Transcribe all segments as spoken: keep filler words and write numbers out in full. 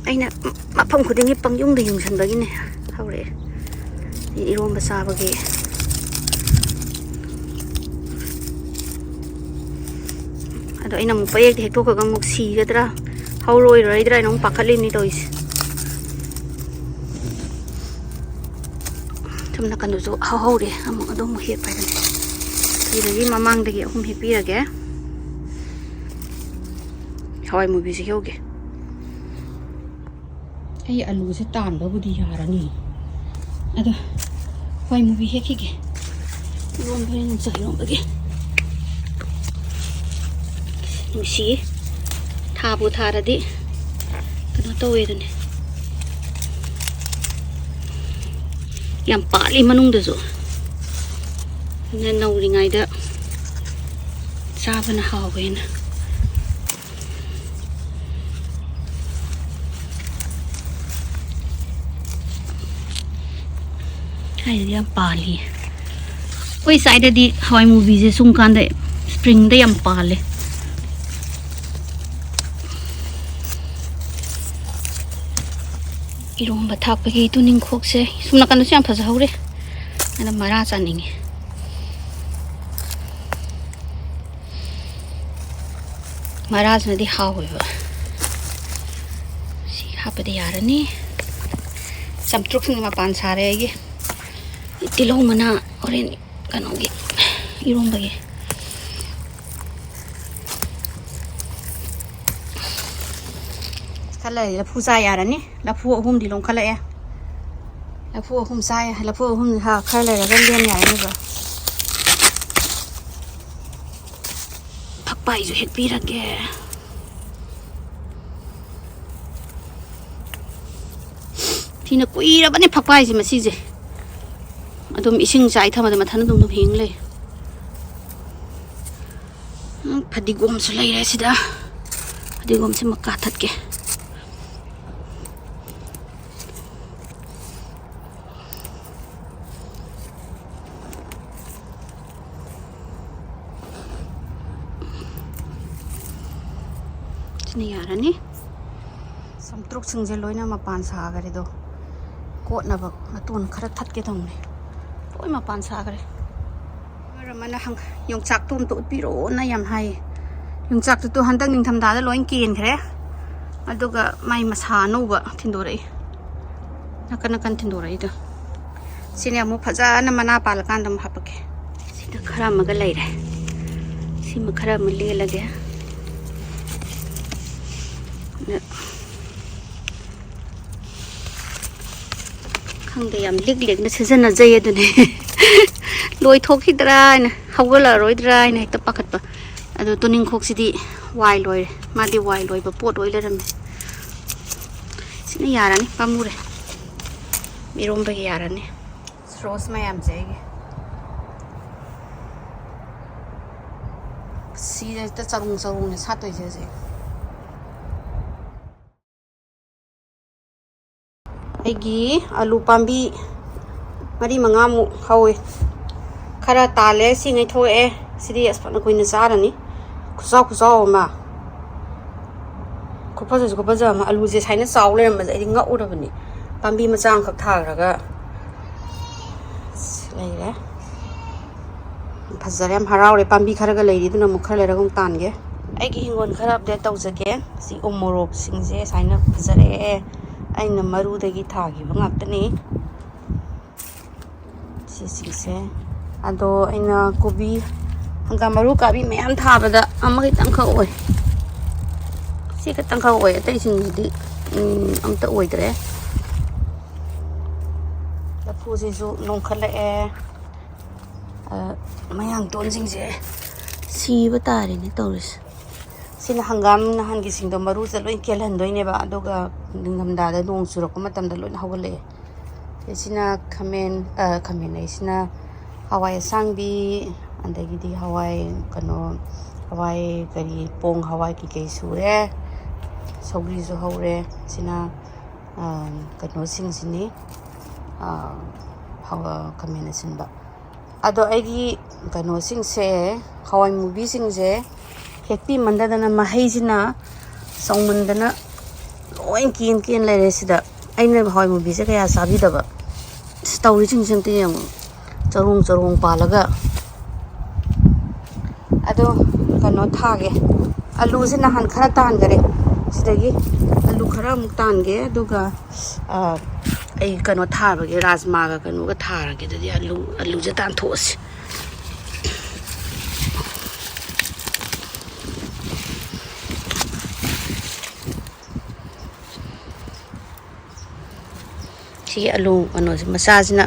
ꯑꯩꯅ ꯃꯐꯝ ꯈꯨꯗꯤꯡꯒꯤ ꯄꯪꯌꯨꯡꯗ ꯌꯨꯡꯁꯟꯕꯒꯤꯅꯦ ꯍꯧꯔꯛꯑꯦ꯫ ꯏꯔꯣꯝꯕ ꯆꯥꯕꯒꯤ꯫ ꯑꯗꯣ ꯑꯩꯅ ꯑꯃꯨꯛ ꯄꯌꯦꯛꯇ ꯍꯦꯛꯇꯣꯛꯈ꯭ꯔꯒ ꯑꯃꯨꯛ ꯁꯤꯒꯗ꯭ꯔꯥ, ꯍꯧꯔꯣꯏꯔꯣꯏꯗ꯭ꯔꯥ ꯍꯥꯏꯅ ꯑꯃꯨꯛ ꯄꯥꯈꯠꯂꯤꯅꯤ ꯇꯧꯔꯤꯁꯦ꯫ ꯁꯨꯝ ꯅꯥꯀꯟꯗꯁꯨ ꯍꯧꯍꯧꯔꯦ, ꯑꯃꯨꯛ ꯑꯗꯨ ꯑꯃꯨꯛ ꯍꯦꯛꯄ ꯍꯥꯏꯗꯨꯅꯤ꯫ ꯁꯤꯗꯒꯤ ꯃꯃꯥꯡꯗꯒꯤ ꯑꯍꯨꯝ ꯍꯦꯛꯄꯤꯔꯒꯦ꯫ ꯍꯋꯥꯏ ꯃꯨꯕꯤꯁꯦ ꯍꯦꯛꯎꯒꯦ꯫ ꯑꯩ ꯑꯂꯨꯁꯦ ꯇꯥꯟꯕꯕꯨꯗꯤ ꯌꯥꯔꯅꯤ, ꯑꯗꯣ ꯍꯋꯥꯏ ꯃꯨꯕꯤ ꯍꯦꯛꯈꯤꯒꯦ꯫ ꯏꯔꯣꯟꯕ ꯌꯣꯡꯆꯥꯛ ꯏꯔꯣꯟꯕꯒꯤ꯫ ꯅꯨꯡꯁꯤꯌꯦ꯫ ꯊꯥꯕꯨ ꯊꯥꯔꯗꯤ ꯀꯩꯅꯣ ꯇꯧꯋꯦꯗꯨꯅꯦ꯫ ꯌꯥꯝ ꯄꯥꯜꯂꯤ ꯃꯅꯨꯡꯗꯁꯨ꯫ ꯑꯗꯨꯅ ꯅꯧꯔꯤꯉꯩꯗ ꯆꯥꯕꯅ ꯍꯥꯎꯋꯦꯅ꯫ ꯍꯥꯏꯗꯤ ꯌꯥꯝ ꯄꯥꯜꯂꯤ꯫ ꯑꯩꯈꯣꯏ ꯁ꯭ꯋꯥꯏꯗꯗꯤ ꯍꯋꯥꯏ ꯃꯨꯕꯤꯁꯦ ꯁꯨꯝ ꯀꯥꯟꯗ ꯁ꯭ꯄ꯭ꯔꯤꯡꯗ ꯌꯥꯝ ꯄꯥꯜꯂꯦ꯫ ꯏꯔꯣꯝꯕ ꯊꯥꯛꯄꯒꯤ ꯇꯨꯅꯤꯡꯈꯣꯛꯁꯦ ꯁꯨꯝ ꯅꯥꯀꯟꯗꯁꯨ ꯌꯥꯝ ꯐꯖꯍꯧꯔꯦ꯫ ꯑꯗ ꯃꯔꯥ ꯆꯥꯅꯤꯡꯉꯦ꯫ ꯃꯔꯥꯁꯤꯅꯗꯤ ꯍꯥꯎꯋꯦꯕ꯫ ꯁꯤ ꯍꯥꯞꯄꯗꯤ ꯌꯥꯔꯅꯤ꯫ ꯆꯝꯇ꯭ꯔꯨꯛꯁꯤꯡ ꯃꯄꯥꯟ ꯁꯥꯔꯦ ꯑꯩꯒꯤ꯫ ꯇꯤꯜꯍꯧ ꯃꯅꯥ ꯍꯣꯔꯦꯟ ꯀꯩꯅꯣꯒꯤ ꯏꯔꯣꯝꯕꯒꯤ꯫ ꯈꯔ ꯂꯩꯔꯗꯤ ꯂꯐꯨ ꯆꯥ ꯌꯥꯔꯅꯤ꯫ ꯂꯐꯨ ꯑꯍꯨꯝꯗꯤ ꯂꯣꯡꯈꯠꯂꯛꯑꯦ꯫ ꯂꯐꯨ ꯑꯍꯨꯝ ꯆꯥ ꯌꯥ-, ꯂꯐꯨ ꯑꯍꯨꯝ ꯍꯥ-, ꯈꯔ ꯂꯩꯔꯒ ꯂꯦꯟ ꯌꯥꯔꯅꯤꯕ꯫ ꯐꯛꯄꯥꯏꯁꯨ ꯍꯦꯛꯄꯤꯔꯒꯦ꯫ ꯁꯤꯅ ꯀꯨꯏꯔꯕꯅꯦ ꯐꯛꯄꯥꯏꯁꯦ ꯃꯁꯤꯁꯦ꯫ ꯑꯗꯨꯝ ꯏꯁꯤꯡ ꯆꯥꯏ ꯊꯝꯃꯗ ꯃꯊꯟꯇ ꯑꯗꯨꯝ, ꯑꯗꯨꯝ ꯍꯤꯡ ꯂꯩ꯫ ꯎꯝ, ꯐꯗꯤꯒꯣꯝꯁꯨ ꯂꯩꯔꯦ ꯁꯤꯗ꯫ ꯐꯗꯤꯒꯣꯝꯁꯦ ꯑꯃꯨꯛ ꯀꯥꯊꯠꯀꯦ꯫ ꯁꯤꯅ ꯌꯥꯔꯅꯤ꯫ ꯆꯝꯇ꯭ꯔꯨꯛꯁꯤꯡꯁꯦ ꯂꯣꯏꯅ ꯃꯄꯥꯟ ꯁꯥꯈꯔꯦꯗꯣ꯫ ꯀꯣꯠꯅꯕ ꯃꯇꯣꯟ ꯈꯔ ꯊꯠꯀꯦ ꯇꯧꯅꯤ꯫ ꯂꯣꯏ ꯃꯄꯥꯟ ꯁꯥꯈꯔꯦ꯫ ꯃꯔꯝ ꯑꯃꯅ ꯍꯪ-, ꯌꯣꯡꯆꯥꯛꯇꯣ ꯑꯝꯇ ꯎꯠꯄꯤꯔꯛꯑꯣꯅ ꯌꯥꯝ ꯍꯥꯏꯌꯦ꯫ ꯌꯣꯡꯆꯥꯛꯇꯨ ꯍꯟꯗꯛ ꯅꯤꯡꯊꯝꯊꯥꯗ ꯂꯣꯏ ꯀꯦꯟꯈ꯭ꯔꯦ꯫ ꯑꯗꯨꯒ ꯃꯥꯏ ꯃꯁꯥ ꯑꯅꯧꯕ ꯊꯤꯟꯗꯣꯔꯛꯏ꯫ ꯅꯥꯀꯟ ꯅꯥꯀꯟ ꯊꯤꯟꯗꯣꯔꯛꯏꯗꯣ꯫ ꯁꯤꯅꯦ ꯑꯃꯨꯛ ꯐꯖꯅ ꯃꯅꯥ ꯄꯥꯜꯂꯀꯥꯟꯗ ꯑꯃꯨꯛ ꯍꯥꯞꯄꯛꯀꯦ꯫ ꯁꯤꯗ ꯈꯔ ꯑꯃꯒ ꯂꯩꯔꯦ꯫ ꯁꯤꯃ ꯈꯔ ꯑꯃ ꯂꯦꯜꯂꯒꯦ꯫ ꯑꯗ ꯈꯪꯗꯦ, ꯌꯥꯝ ꯂꯤꯛ ꯂꯤꯛꯅ ꯁꯤꯖꯤꯟꯅꯖꯩ ꯑꯗꯨꯅꯦ꯫ ꯂꯣꯏꯊꯣꯛꯈꯤꯗ꯭ꯔꯥ ꯍꯥꯏꯅ, ꯍꯧꯒꯠꯂꯛꯑꯔꯣꯏꯗ꯭ꯔꯥ ꯍꯥꯏꯅ ꯍꯦꯛꯇ ꯄꯥꯈꯠꯄ꯫ ꯑꯗꯣ ꯇꯨꯅꯤꯡꯈꯣꯛꯁꯤꯗꯤ ꯋꯥꯏ ꯂꯣꯏꯔꯦ꯫ ꯃꯥꯗꯤ ꯋꯥꯏ ꯂꯣꯏꯕ ꯄꯣꯠ ꯑꯣꯏ ꯂꯩꯔꯝꯃꯦ꯫ ꯁꯤꯅ ꯌꯥꯔꯅꯤ, ꯄꯥꯝꯃꯨꯔꯦ꯫ ꯏꯔꯣꯝꯕꯒꯤ ꯌꯥꯔꯅꯤ꯫ ꯔꯣꯁ ꯃꯌꯥꯝꯁꯦ ꯑꯩꯒꯤ꯫ ꯁꯤꯗ ꯍꯦꯛꯇ ꯆꯔꯣꯡ ꯆꯔꯣꯡꯅꯦ ꯁꯥꯠꯇꯣꯏꯁꯦ ꯍꯧꯖꯤꯛ꯫ ꯑꯩꯒꯤ ꯑꯂꯨ ꯄꯥꯝꯕꯤ ꯃꯔꯤ ꯃꯉꯥꯃꯨꯛ ꯍꯧꯋꯤ꯫ ꯈꯔ ꯇꯥꯜꯂꯦ, ꯁꯤꯉꯩ ꯊꯣꯛꯂꯛꯑꯦ꯫ ꯁꯤꯗꯤ ꯑꯁ ꯐꯅ ꯀꯨꯏꯅ ꯆꯥꯔꯅꯤ꯫ ꯈꯨꯆꯥꯎ ꯈꯨꯆꯥꯎ ꯑꯃ꯫ ꯈꯨꯐꯖꯁꯨ ꯈꯨꯐꯖ ꯑꯃ꯫ ꯑꯂꯨꯁꯦ ꯁꯨꯃꯥꯏꯅ ꯆꯥꯎ ꯂꯩꯔꯝꯕꯁꯦ ꯑꯩꯗꯤ ꯉꯛꯎꯔꯕꯅꯤ꯫ ꯄꯥꯝꯕꯤ ꯃꯆꯥ ꯑꯃꯈꯛ ꯊꯥꯈ꯭ꯔꯒ ꯂꯩꯔꯦ꯫ ꯐꯖꯔꯦ, ꯌꯥꯝ ꯍꯔꯥꯎꯔꯦ꯫ ꯄꯥꯝꯕꯤ ꯈꯔꯒ ꯂꯩꯔꯤ, ꯑꯗꯨꯅ ꯑꯃꯨꯛ ꯈꯔ ꯂꯩꯔꯒ ꯑꯃꯨꯛ ꯇꯥꯟꯒꯦ꯫ ꯑꯩꯒꯤ ꯍꯤꯡꯒꯣꯜ ꯈꯔ update ꯇꯧꯖꯒꯦ꯫ ꯁꯤ ꯎ ꯃꯣꯔꯣꯛꯁꯤꯡꯁꯦ ꯁꯨꯃꯥꯏꯅ ꯐꯖꯔꯛꯑꯦ꯫ ꯑꯩꯅ ꯃꯔꯨꯗꯒꯤ ꯊꯥꯈꯤꯕ ꯉꯥꯛꯇꯅꯤ꯫ ꯁꯤꯁꯤꯡꯁꯦ꯫ ꯑꯗꯣ ꯑꯩꯅ ꯀꯣꯕꯤ, ꯍꯪꯒꯥꯝ ꯃꯔꯨ ꯀꯥꯕꯤ ꯃꯌꯥꯝ ꯊꯥꯕꯗ ꯑꯃ ꯈꯤꯇꯪꯈꯛ ꯑꯣꯏ꯫ ꯁꯤ ꯈꯤꯇꯪꯈꯛ ꯑꯣꯏ, ꯑꯇꯩꯁꯤꯡꯁꯤꯗꯤ, ꯎꯝ, ꯑꯝꯇ ꯑꯣꯏꯗ꯭ꯔꯦ꯫ ꯂꯐꯨꯁꯤꯁꯨ ꯅꯣꯡꯈꯠꯂꯛꯑꯦ꯫ ꯑ, ꯃꯌꯥꯡꯇꯣꯟꯁꯤꯡꯁꯦ ꯁꯤꯕ ꯇꯥꯔꯦꯅꯦ ꯇꯧꯔꯤꯁꯦ꯫ ꯁꯤꯅ ꯍꯪꯒꯥꯝ ꯅꯍꯥꯟꯒꯤꯁꯤꯡꯗꯣ ꯃꯔꯨꯁꯦ ꯂꯣꯏ ꯀꯦꯜꯍꯟꯗꯣꯏꯅꯦꯕ, ꯑꯗꯨꯒ ꯅꯤꯡꯊꯝꯊꯥꯗ ꯅꯣꯡ ꯆꯨꯔꯛꯄ ꯃꯇꯝꯗ ꯂꯣꯏꯅ ꯍꯧꯒꯠꯂꯛꯑꯦ꯫ ꯁꯤꯅ ꯈꯥꯃꯦꯟ, ꯑ, ꯈꯥꯃꯦꯟ ꯑꯩ, ꯁꯤꯅ ꯍꯋꯥꯏ ꯑꯁꯥꯡꯕꯤ, ꯑꯗꯒꯤꯗꯤ ꯍꯋꯥꯏ, ꯀꯩꯅꯣ, ꯍꯋꯥꯏ ꯀꯔꯤ, ꯄꯣꯡ ꯍꯋꯥꯏ ꯀꯩꯀꯩ ꯁꯨꯔꯦ, ꯁꯧꯒ꯭ꯔꯤꯁꯨ ꯍꯧꯔꯦ꯫ ꯁꯤꯅ, ꯑ, ꯀꯩꯅꯣꯁꯤꯡꯁꯤꯅꯤ, ꯑ, ꯍꯋꯥ-, ꯈꯥꯃꯦꯟ ꯑꯁꯤꯟꯕ꯫ ꯑꯗꯣ ꯑꯩꯒꯤ ꯀꯩꯅꯣꯁꯤꯡꯁꯦ, ꯍꯋꯥꯏ ꯃꯨꯕꯤꯁꯤꯡꯁꯦ ꯍꯦꯛꯄꯤꯃꯟꯗꯗꯅ ꯃꯍꯩꯁꯤꯅ ꯆꯥꯎꯃꯟꯗꯅ ꯂꯣꯏ ꯀꯦꯟ ꯀꯦꯟ ꯂꯩꯔꯦ ꯁꯤꯗ꯫ ꯑꯩꯅ ꯍꯋꯥꯏ ꯃꯨꯕꯤꯁꯦ ꯀꯌꯥ ꯆꯥꯕꯤꯗꯕ꯫ ꯑꯁ, ꯇꯧꯔꯤꯁꯤꯡꯁꯦ ꯑꯝꯇ ꯌꯦꯡꯉꯣ꯫ ꯆꯔꯣꯡ ꯆꯔꯣꯡ ꯄꯥꯜꯂꯒ꯫ ꯑꯗꯣ ꯀꯩꯅꯣ ꯊꯥꯒꯦ꯫ ꯑꯂꯨꯁꯦ ꯅꯍꯥꯟ ꯈꯔ ꯇꯥꯟꯈꯔꯦ꯫ ꯁꯤꯗꯒꯤ ꯑꯂꯨ ꯈꯔ ꯑꯃꯨꯛ ꯇꯥꯟꯒꯦ꯫ ꯑꯗꯨꯒ, ꯑ, ꯑꯩ ꯀꯩꯅꯣ ꯊꯥꯕꯒꯤ, ꯔꯥꯖꯃꯥꯒ ꯀꯩꯅꯣꯒ ꯊꯥꯔꯒꯦ꯫ ꯑꯗꯨꯗꯤ ꯑꯂꯨ, ꯑꯂꯨꯁꯦ ꯇꯥꯟꯊꯣꯛꯑꯁꯤ꯫ ꯁꯤꯒꯤ ꯑꯂꯨ ꯀꯩꯅꯣꯁꯦ, ꯃꯆꯥꯁꯤꯅ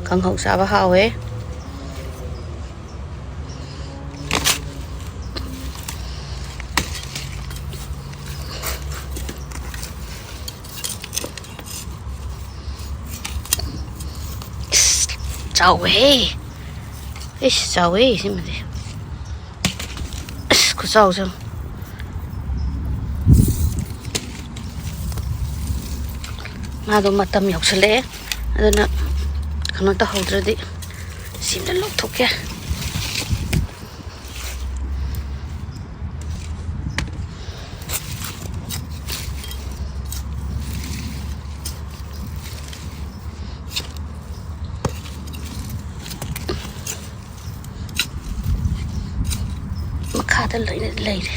ꯀꯥꯡꯍꯧ ꯆꯥꯕ ꯍꯥꯎꯋꯦ꯫ ꯏꯁ, ꯆꯥꯎꯋꯦꯍꯦ꯫ ꯏꯁ, ꯆꯥꯎꯋꯦ ꯁꯤꯃꯗꯤ꯫ ꯑꯁ, ꯈꯨꯆꯥꯎꯁꯦ ꯌꯦꯡꯉꯨ꯫ ꯃꯥꯗꯣ ꯃꯇꯝ ꯌꯧꯁꯜꯂꯛꯑꯦ꯫ ꯑꯗꯨꯅ ꯀꯩꯅꯣ ꯇꯧꯍꯧꯗ꯭ꯔꯗꯤ ꯁꯤ ꯑꯝꯇ ꯂꯧꯊꯣꯛꯀꯦ꯫ ꯃꯈꯥꯗ ꯂꯣꯏꯅ ꯂꯩꯔꯦ꯫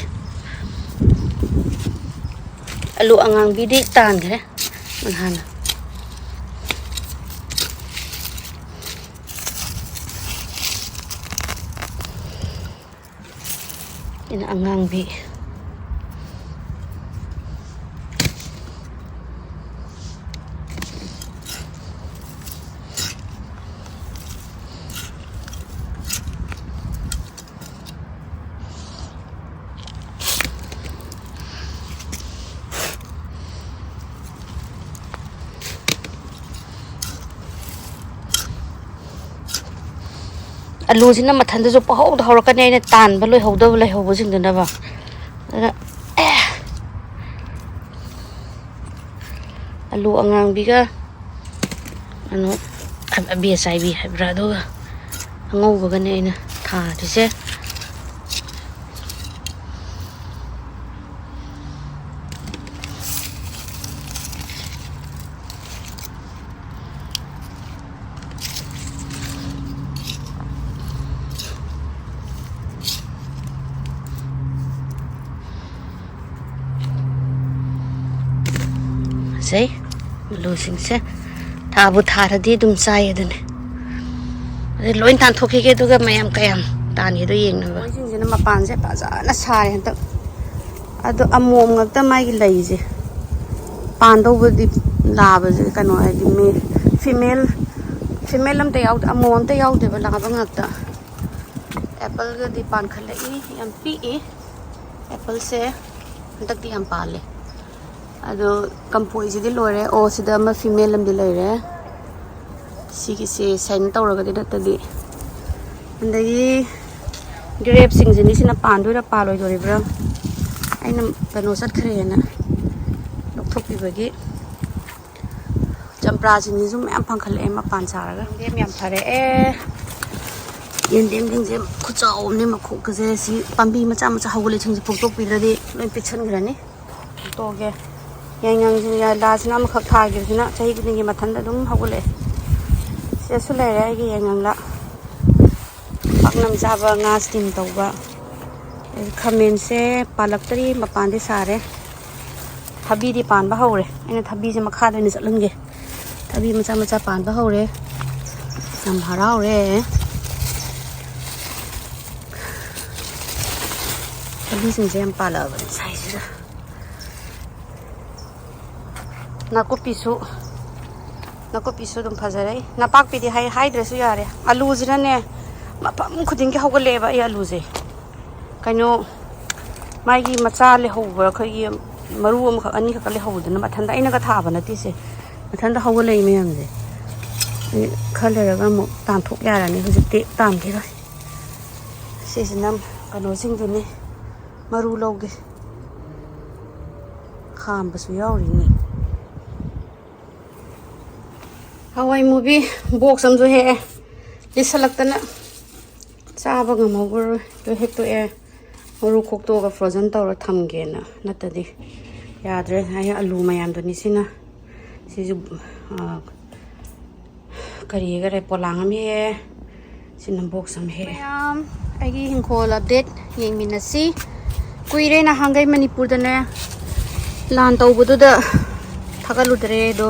ꯑꯂꯨ ꯑꯉꯥꯡꯕꯤꯗꯤ ꯇꯥꯟꯈ꯭ꯔꯦ ꯅꯍꯥꯟꯅ꯫ ꯑꯩꯅ ꯑꯉꯥꯡꯕꯤ꯫ ꯑꯂꯨꯁꯤꯅ ꯃꯊꯟꯇꯁꯨ ꯄꯪꯍꯧꯗ ꯍꯧꯔꯛꯀꯅꯤ, ꯑꯩꯅ ꯇꯥꯟꯕ ꯂꯣꯏꯍꯧꯗꯕ ꯂꯩꯍꯧꯕꯁꯤꯡꯗꯨꯅꯕ꯫ ꯑꯗꯨꯅ, ꯑꯦ, ꯑꯂꯨ ꯑꯉꯥꯡꯕꯤꯒ ꯀꯩꯅꯣ, ꯑꯕꯦ ꯆꯥꯏꯕꯤ ꯍꯥꯏꯕ꯭ꯔꯥ, ꯑꯗꯨꯒ ꯑꯉꯧꯕꯒꯅꯦ ꯑꯩꯅ ꯊꯥꯔꯤꯁꯦ꯫ ꯁꯦ, ꯑꯂꯨꯁꯤꯡꯁꯦ ꯊꯥꯕꯨ ꯊꯥꯔꯗꯤ ꯑꯗꯨꯝ ꯆꯥꯏ ꯑꯗꯨꯅꯦ꯫ ꯑꯗꯩ ꯂꯣꯏ ꯇꯥꯟꯊꯣꯛꯈꯤꯒꯦ, ꯑꯗꯨꯒ ꯃꯌꯥꯝ ꯀꯌꯥꯝ ꯇꯥꯟꯒꯦꯗꯣ ꯌꯦꯡꯅꯕ꯫ ꯃꯣꯏꯁꯤꯡꯁꯤꯅ ꯃꯄꯥꯟꯁꯦ ꯐꯖꯅ ꯁꯥꯔꯦ ꯍꯟꯗꯛ꯫ ꯑꯗꯣ ꯑꯃꯣꯝ ꯉꯥꯛꯇ ꯃꯥꯒꯤ ꯂꯩꯁꯦ ꯄꯥꯟꯗꯧꯕꯗꯤ ꯂꯥꯕꯁꯦ, ꯀꯩꯅꯣ ꯍꯥꯏꯗꯤ ꯃꯦꯜ, ꯐꯤꯃꯦꯜ, ꯐꯤꯃꯦꯜ ꯑꯝꯇ ꯌꯥꯎꯗꯦ, ꯑꯃꯣꯝ ꯑꯝꯇ ꯌꯥꯎꯗꯦꯕ, ꯂꯥꯕ ꯉꯥꯛꯇ꯫ ꯑꯦꯄꯜꯒꯗꯤ ꯄꯥꯟꯈꯠꯂꯛꯏ, ꯌꯥꯝ ꯄꯤꯛꯏ꯫ ꯑꯦꯄꯜꯁꯦ ꯍꯟꯗꯛꯇꯤ ꯌꯥꯝ ꯄꯥꯜꯂꯦ꯫ ꯑꯗꯣ ꯀꯝꯐꯣꯏꯁꯤꯗꯤ ꯂꯣꯏꯔꯦ꯫ ꯑꯣ, ꯁꯤꯗ ꯑꯃ ꯐꯤꯃꯦꯜ ꯑꯃꯗꯤ ꯂꯩꯔꯦ꯫ ꯁꯤꯒꯤꯁꯦ ꯁꯥꯏꯟ ꯇꯧꯔꯒꯗꯤ ꯅꯠꯇꯗꯤ꯫ ꯑꯗꯒꯤ ꯒ꯭ꯔꯦꯞꯁꯤꯡꯁꯤꯅꯤ, ꯁꯤꯅ ꯄꯥꯟꯗꯣꯏꯔꯥ ꯄꯥꯜꯂꯣꯏꯗꯣꯔꯤꯕ꯭ꯔꯥ, ꯑꯩꯅ ꯀꯩꯅꯣ ꯆꯠꯈ꯭ꯔꯦꯅ ꯂꯧꯊꯣꯛꯄꯤꯕꯒꯤ꯫ ꯆꯝꯄ꯭ꯔꯥꯁꯤꯡꯁꯤꯁꯨ ꯃꯌꯥꯝ ꯐꯪꯈꯠꯂꯛꯑꯦ ꯃꯄꯥꯟ ꯁꯥꯔꯒ꯫ ꯌꯦꯟꯗꯦꯝ ꯌꯥꯝ ꯐꯔꯛꯑꯦ꯫ ꯌꯦꯟꯗꯦꯝꯁꯤꯡꯁꯦ ꯈꯨꯆꯥꯎ ꯑꯃꯅꯦ, ꯃꯈꯣꯛꯀꯁꯦ꯫ ꯁꯤ ꯄꯥꯝꯕꯤ ꯃꯆꯥ ꯃꯆꯥ ꯍꯧꯒꯠꯂꯛꯏꯁꯤꯡꯁꯦ ꯐꯨꯛꯇꯣꯛꯄꯤꯗ꯭ꯔꯗꯤ ꯂꯣꯏ ꯄꯤꯛꯁꯟꯈ꯭ꯔꯅꯤ꯫ ꯐꯨꯛꯇꯣꯛꯑꯒꯦ꯫ ꯌꯥꯏꯉꯪꯁꯤ, ꯂꯥꯁꯤꯅ ꯑꯃꯈꯛ ꯊꯥꯈꯤꯕꯁꯤꯅ ꯆꯍꯤ ꯈꯨꯗꯤꯡꯒꯤ ꯃꯊꯟꯇ ꯑꯗꯨꯝ ꯍꯧꯒꯠꯂꯛꯑꯦ꯫ ꯁꯤꯗꯁꯨ ꯂꯩꯔꯦ ꯑꯩꯒꯤ ꯌꯥꯏꯉꯪꯂꯥ꯫ ꯄꯥꯛꯅꯝ ꯆꯥꯕ, ꯉꯥ steam ꯇꯧꯕ꯫ ꯑꯗꯩ ꯈꯥꯃꯦꯟꯁꯦ ꯄꯥꯜꯂꯛꯇ꯭ꯔꯤ, ꯃꯄꯥꯟꯗꯤ ꯁꯥꯔꯦ꯫ ꯊꯕꯤꯗꯤ ꯄꯥꯟꯕ ꯍꯧꯔꯦ꯫ ꯑꯩꯅ ꯊꯕꯤꯁꯦ ꯃꯈꯥꯗ ꯑꯣꯏꯅ ꯆꯠꯍꯟꯒꯦ꯫ ꯊꯕꯤ ꯃꯆꯥ ꯃꯆꯥ ꯄꯥꯟꯕ ꯍꯧꯔꯦ꯫ ꯌꯥꯝ ꯍꯔꯥꯎꯔꯦ꯫ ꯊꯕꯤꯁꯤꯡꯁꯦ ꯌꯥꯝ ꯄꯥꯜꯂꯛꯑꯕꯅꯦ ꯁꯥꯏꯁꯤꯗ꯫ ꯅꯥꯀꯨꯞꯄꯤꯁꯨ, ꯅꯥꯀꯨꯞꯄꯤꯁꯨ ꯑꯗꯨꯝ ꯐꯖꯔꯛꯏ꯫ ꯅꯄꯥꯛꯄꯤꯗꯤ ꯍꯥꯏ-, ꯍꯥꯏꯗ꯭ꯔꯁꯨ ꯌꯥꯔꯦ꯫ ꯑꯂꯨꯁꯤꯅꯅꯦ, ꯃꯐꯝ ꯈꯨꯗꯤꯡꯒꯤ ꯍꯧꯒꯠꯂꯛꯑꯦꯕ ꯑꯩ ꯑꯂꯨꯁꯦ꯫ ꯀꯩꯅꯣ, ꯃꯥꯒꯤ ꯃꯆꯥ ꯂꯩꯍꯧꯕ, ꯑꯩꯈꯣꯏꯒꯤ ꯃꯔꯨ ꯑꯃꯈꯛ ꯑꯅꯤꯈꯛꯀ ꯂꯩꯍꯧꯕꯗꯨꯅ ꯃꯊꯟꯇ, ꯑꯩꯅꯒ ꯊꯥꯕ ꯅꯠꯇꯦ ꯁꯦ, ꯃꯊꯟꯇ ꯍꯧꯒꯠꯂꯛꯏ ꯃꯌꯥꯝꯁꯦ꯫ ꯑꯩ ꯈꯔ ꯂꯩꯔꯒ ꯑꯃꯨꯛ ꯇꯥꯟꯊꯣꯛ ꯌꯥꯔꯅꯤ, ꯍꯧꯖꯤꯛꯇꯤ ꯇꯥꯟꯈꯤꯔꯣꯏ꯫ ꯁꯤꯁꯤꯅ ꯀꯩꯅꯣꯁꯤꯡꯗꯨꯅꯤ, ꯃꯔꯨ ꯂꯧꯒꯦ꯫ ꯈꯥꯝꯕꯁꯨ ꯌꯥꯎꯔꯤꯅꯤ꯫ ꯍꯋꯥꯏ ꯃꯨꯕꯤ box ꯑꯃꯁꯨ ꯍꯦꯛꯑꯦ꯫ ꯂꯤꯠꯁꯜꯂꯛꯇꯅ ꯆꯥꯕ ꯉꯝꯍꯧꯔꯔꯣꯏ꯫ ꯂꯣꯏ ꯍꯦꯛꯇꯣꯛꯑꯦ꯫ ꯃꯔꯨ ꯈꯣꯛꯇꯣꯛꯑꯒ frozen ꯇꯧꯔ ꯊꯝꯒꯦꯅ꯫ ꯅꯠꯇꯗꯤ ꯌꯥꯗ꯭ꯔꯦ꯫ ꯑꯩ ꯑꯂꯨ ꯃꯌꯥꯝꯗꯨꯅꯤ ꯁꯤꯅ꯫ ꯁꯤꯁꯨ, ꯑ, ꯀꯔꯤ ꯍꯥꯏꯈꯔꯦ, ꯄꯣꯂꯥꯡ ꯑꯃ ꯍꯦꯛꯑꯦ꯫ ꯁꯤꯅ box ꯑꯃ ꯍꯦꯛꯑꯦ꯫ ꯃꯌꯥꯝ, ꯑꯩꯒꯤ ꯍꯤꯡꯈꯣꯜ update ꯌꯦꯡꯃꯤꯟꯅꯁꯤ꯫ ꯀꯨꯏꯔꯦ ꯅꯍꯥꯟꯈꯩ ꯃꯅꯤꯄꯨꯔꯗꯅꯦ ꯂꯥꯟ ꯇꯧꯕꯗꯨꯗ ꯊꯥꯒꯠꯂꯨꯗ꯭ꯔꯦ ꯑꯗꯣ,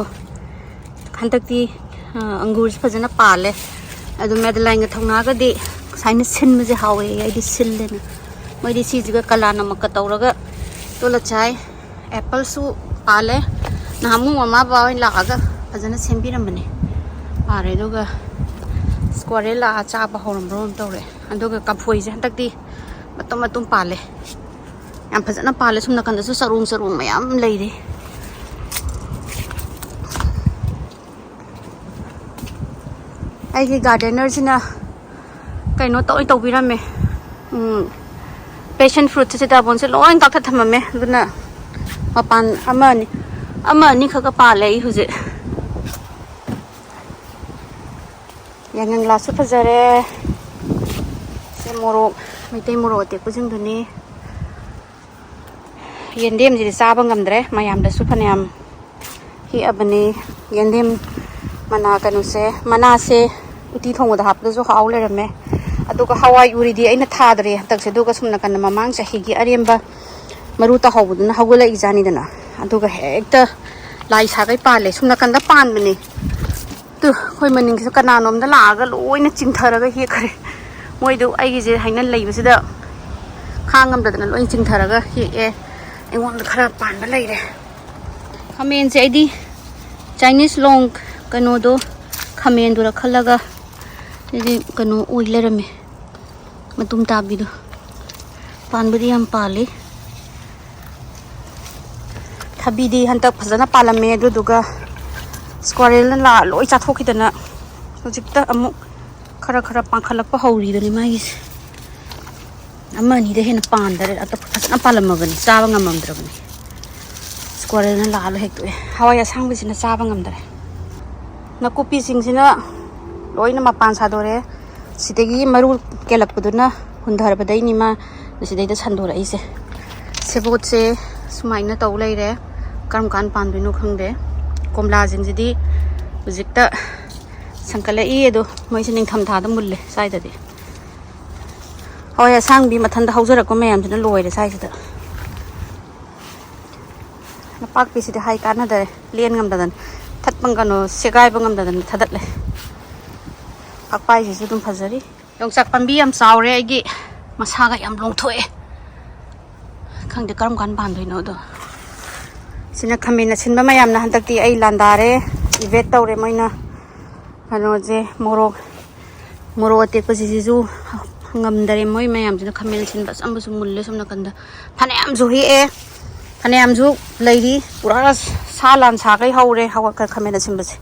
ꯍꯟꯗꯛꯇꯤ ꯑꯪꯒꯨꯔꯁꯦ ꯐꯖꯅ ꯄꯥꯜꯂꯦ꯫ ꯑꯗꯨ ꯃꯦꯗꯂꯥꯏꯟꯒ ꯊꯧꯅꯥꯒꯗꯤ ꯁꯨꯃꯥꯏꯅ ꯁꯤꯟꯕꯁꯦ ꯍꯥꯎꯋꯦ, ꯑꯩꯗꯤ ꯁꯤꯜꯂꯦꯅ꯫ ꯃꯣꯏꯗꯤ ꯁꯤꯁꯤꯒ ꯀꯂꯥ ꯅꯃꯛꯀ ꯇꯧꯔꯒ ꯇꯣꯠꯂ ꯆꯥꯏ꯫ ꯑꯦꯄꯜꯁꯨ ꯄꯥꯜꯂꯦ꯫ ꯅꯍꯥꯟꯃꯨꯛ ꯃꯃꯥ ꯕꯕꯥ ꯍꯣꯏ ꯂꯥꯛꯑꯒ ꯐꯖꯅ ꯁꯦꯝꯕꯤꯔꯝꯕꯅꯦ꯫ ꯄꯥꯜꯂꯦ꯫ ꯑꯗꯨꯒ ꯁ꯭ꯀ꯭ꯋꯥꯔꯦꯜ ꯂꯥꯛꯑ ꯆꯥꯕ ꯍꯧꯔꯝꯕ꯭ꯔꯣ ꯑꯃ ꯇꯧꯔꯦ꯫ ꯑꯗꯨꯒ ꯀꯐꯣꯏꯁꯦ ꯍꯟꯗꯛꯇꯤ ꯃꯇꯨꯝ ꯃꯇꯨꯝ ꯄꯥꯜꯂꯦ꯫ ꯌꯥꯝ ꯐꯖꯅ ꯄꯥꯜꯂꯦ꯫ ꯁꯨꯝ ꯅꯥꯀꯟꯗꯁꯨ ꯆꯔꯣꯡ ꯆꯔꯣꯡ ꯃꯌꯥꯝ ꯂꯩꯔꯤ꯫ ꯑꯩꯒꯤ ꯒꯥꯔꯗꯦꯅꯔꯁꯤꯅ ꯀꯩꯅꯣ ꯇꯧ ꯇꯧꯕꯤꯔꯝꯃꯦ꯫ ꯎꯝ, ꯄꯦꯁꯟ ꯐ꯭ꯔꯨꯠꯁꯦ, ꯁꯤꯇꯥꯕꯣꯟꯁꯦ ꯂꯣꯏ ꯀꯛꯊꯠ ꯊꯝꯃꯝꯃꯦ꯫ ꯑꯗꯨꯅ ꯃꯄꯥꯟ ꯑꯃ ꯑꯅꯤ, ꯑꯃ ꯑꯅꯤ ꯈꯛꯀ ꯄꯥꯜꯂꯦ ꯑꯩ ꯍꯧꯖꯤꯛ꯫ ꯌꯥꯉꯪꯂꯥꯁꯨ ꯐꯖꯔꯦ꯫ ꯁꯤ ꯃꯣꯔꯣꯛ, ꯃꯩꯇꯩ ꯃꯣꯔꯣꯛ ꯑꯇꯦꯛꯄꯁꯤꯡꯗꯨꯅꯤ꯫ ꯌꯦꯟꯗꯦꯝꯁꯤꯗꯤ ꯆꯥꯕ ꯉꯝꯗ꯭ꯔꯦ, ꯃꯌꯥꯝꯗꯁꯨ ꯐꯅꯌꯥꯝ ꯍꯦꯛꯑꯕꯅꯤ꯫ ꯌꯦꯟꯗꯦꯝ ꯃꯅꯥ, ꯀꯩꯅꯣꯁꯦ, ꯃꯅꯥꯁꯦ ꯎꯇꯤ ꯊꯣꯡꯕꯗ ꯍꯥꯞꯄꯗꯁꯨ ꯍꯥꯎ ꯂꯩꯔꯝꯃꯦ꯫ ꯑꯗꯨꯒ ꯍꯋꯥꯏ ꯎꯔꯤꯗꯤ ꯑꯩꯅ ꯊꯥꯗ꯭ꯔꯦ ꯍꯟꯗꯛꯁꯦ꯫ ꯑꯗꯨꯒ ꯁꯨꯝ ꯅꯥꯀꯟꯗ ꯃꯃꯥꯡ ꯆꯍꯤꯒꯤ ꯑꯔꯦꯝꯕ ꯃꯔꯨ ꯇꯥꯍꯧꯕꯗꯨꯅ ꯍꯧꯒꯠꯂꯛꯏꯖꯥꯠꯅꯤꯗꯅ꯫ ꯑꯗꯨꯒ ꯍꯦꯛꯇ ꯂꯥꯏ ꯁꯥꯒꯩ ꯄꯥꯜꯂꯦ꯫ ꯁꯨꯝ ꯅꯥꯀꯟꯗ ꯄꯥꯟꯕꯅꯦ꯫ ꯇꯨ, ꯑꯩꯈꯣꯏ ꯃꯅꯤꯡꯁꯤꯗ ꯀꯅꯥꯅꯣꯝꯗ ꯂꯥꯛꯑꯒ ꯂꯣꯏꯅ ꯆꯤꯡꯊꯔꯒ ꯍꯦꯛꯈ꯭ꯔꯦ꯫ ꯃꯣꯏꯗꯨ ꯑꯩꯒꯤꯁꯦ ꯍꯥꯏꯅ ꯂꯩꯕꯁꯤꯗ ꯈꯥꯡ ꯉꯝꯗꯗꯅ ꯂꯣꯏ ꯆꯤꯡꯊꯔꯒ ꯍꯦꯛꯑꯦ꯫ ꯑꯩꯉꯣꯟꯗ ꯈꯔ ꯄꯥꯟꯕ ꯂꯩꯔꯦ꯫ ꯈꯥꯃꯦꯟꯁꯦ ꯑꯩꯗꯤ ꯆꯥꯏꯅꯤꯁ ꯂꯣꯡ ꯀꯩꯅꯣꯗꯣ, ꯈꯥꯃꯦꯟꯗꯨꯔ ꯈꯜꯂꯒ, ꯑꯩꯗꯤ ꯀꯩꯅꯣ ꯑꯣꯏ ꯂꯩꯔꯝꯃꯦ, ꯃꯇꯨꯝ ꯇꯥꯕꯤꯗꯣ꯫ ꯄꯥꯟꯕꯗꯤ ꯌꯥꯝ ꯄꯥꯜꯂꯤ꯫ ꯊꯕꯤꯗꯤ ꯍꯟꯗꯛ ꯐꯖꯅ ꯄꯥꯜꯂꯝꯃꯦ, ꯑꯗꯨꯗꯨꯒ ꯁ꯭ꯀ꯭ꯋꯥꯔꯦꯜꯅ ꯂꯥ ꯂꯣꯏ ꯆꯥꯊꯣꯛꯈꯤꯗꯅ ꯍꯧꯖꯤꯛꯇ ꯑꯃꯨꯛ ꯈꯔ ꯈꯔ ꯄꯥꯡꯈꯠꯂꯛꯄ ꯍꯧꯔꯤꯗꯨꯅꯤ ꯃꯥꯒꯤꯁꯦ꯫ ꯑꯃ ꯑꯅꯤꯗ ꯍꯦꯟꯅ ꯄꯥꯟꯗꯔꯦ꯫ ꯑꯇꯣꯞꯄ ꯐꯖꯅ ꯄꯥꯜꯂꯝꯃꯕꯅꯤ, ꯆꯥꯕ ꯉꯝꯃꯝꯗ꯭ꯔꯕꯅꯤ꯫ ꯁ꯭ꯀ꯭ꯋꯥꯔꯦꯜꯅ ꯂꯥ ꯂꯣꯏ ꯍꯦꯛꯇꯣꯛꯑꯦ꯫ ꯍꯋꯥꯏ ꯑꯁꯥꯡꯕꯤꯁꯤꯅ ꯆꯥꯕ ꯉꯝꯗꯔꯦ꯫ ꯅꯥꯀꯨꯞꯄꯤꯁꯤꯡꯁꯤꯅ ꯂꯣꯏꯅ ꯃꯄꯥꯟ ꯁꯥꯗꯣꯔꯛꯑꯦ꯫ ꯁꯤꯗꯒꯤ ꯃꯔꯨ ꯀꯦꯜꯂꯛꯄꯗꯨꯅ ꯍꯨꯟꯊꯔꯕꯗꯩꯅꯤ ꯃꯥ ꯁꯤꯗꯩꯗ ꯁꯟꯗꯣꯔꯛꯏꯁꯦ꯫ ꯁꯦꯕꯣꯠꯁꯦ ꯁꯨꯃꯥꯏꯅ ꯇꯧ ꯂꯩꯔꯦ꯫ ꯀꯔꯝ ꯀꯥꯟ ꯄꯥꯟꯗꯣꯏꯅꯣ ꯈꯪꯗꯦ꯫ ꯀꯣꯝꯂꯥꯁꯤꯡꯁꯤꯗꯤ ꯍꯧꯖꯤꯛꯇ ꯁꯪꯀꯠꯂꯛꯏ꯫ ꯑꯗꯣ ꯃꯣꯏꯁꯦ ꯅꯤꯡꯊꯝꯊꯥꯗ ꯃꯨꯜꯂꯦ ꯁ꯭ꯋꯥꯏꯗꯗꯤ꯫ ꯍꯋꯥꯏ ꯑꯁꯥꯡꯕꯤ ꯃꯊꯟꯗ ꯍꯧꯖꯔꯛꯄ ꯃꯌꯥꯝꯁꯤꯅ ꯂꯣꯏꯔꯦ ꯁ꯭ꯋꯥꯏꯁꯤꯗ꯫ ꯅꯄꯥꯛꯄꯤꯁꯤꯗꯤ ꯍꯥꯏ ꯀꯥꯟꯅꯗꯔꯦ, ꯂꯦꯟ ꯉꯝꯗꯗꯅ, ꯊꯠꯄ, ꯀꯩꯅꯣ, ꯁꯦꯒꯥꯏꯕ ꯉꯝꯗꯗꯅ ꯊꯗꯠꯂꯦ꯫ ꯄꯥꯛꯄꯥꯏꯁꯤꯁꯨ ꯑꯗꯨꯝ ꯐꯖꯔꯤ꯫ ꯌꯣꯡꯆꯥꯛ ꯄꯥꯝꯕꯤ ꯌꯥꯝ ꯆꯥꯎꯔꯦ ꯑꯩꯒꯤ, ꯃꯁꯥꯒ ꯌꯥꯝ ꯂꯣꯡꯊꯣꯛꯑꯦ꯫ ꯈꯪꯗꯦ ꯀꯔꯝ ꯀꯥꯟ ꯄꯥꯟꯗꯣꯏꯅꯣ ꯑꯗꯣ꯫ ꯁꯤꯅ ꯈꯥꯃꯦꯟ ꯑꯁꯤꯟꯕ ꯃꯌꯥꯝꯅ ꯍꯟꯗꯛꯇꯤ ꯑꯩ ꯂꯥꯟꯗꯥꯔꯦ, ꯏꯚꯦꯠ ꯇꯧꯔꯦ ꯃꯣꯏꯅ꯫ ꯀꯩꯅꯣꯁꯦ, ꯃꯣꯔꯣꯛ, ꯃꯣꯔꯣꯛ ꯑꯇꯦꯛꯄꯁꯤꯁꯨ ꯉꯝꯗꯔꯦ꯫ ꯃꯣꯏ ꯃꯌꯥꯝꯁꯤꯅ ꯈꯥꯃꯦꯟ ꯑꯁꯤꯟꯕ ꯑꯆꯝꯕꯁꯨ ꯃꯨꯜꯂꯦ ꯁꯣꯝ ꯅꯥꯀꯟꯗ꯫ ꯐꯅꯌꯥꯝꯁꯨ ꯍꯦꯛꯑꯦ, ꯐꯅꯌꯥꯝꯁꯨ ꯂꯩꯔꯤ꯫ ꯄꯨꯔꯥ ꯁꯥ ꯂꯥꯟ ꯁꯥꯈꯩ ꯍꯧꯔꯦ ꯍꯋꯥꯏ ꯈꯥꯃꯦꯟ ꯑꯁꯤꯟꯕꯁꯦ꯫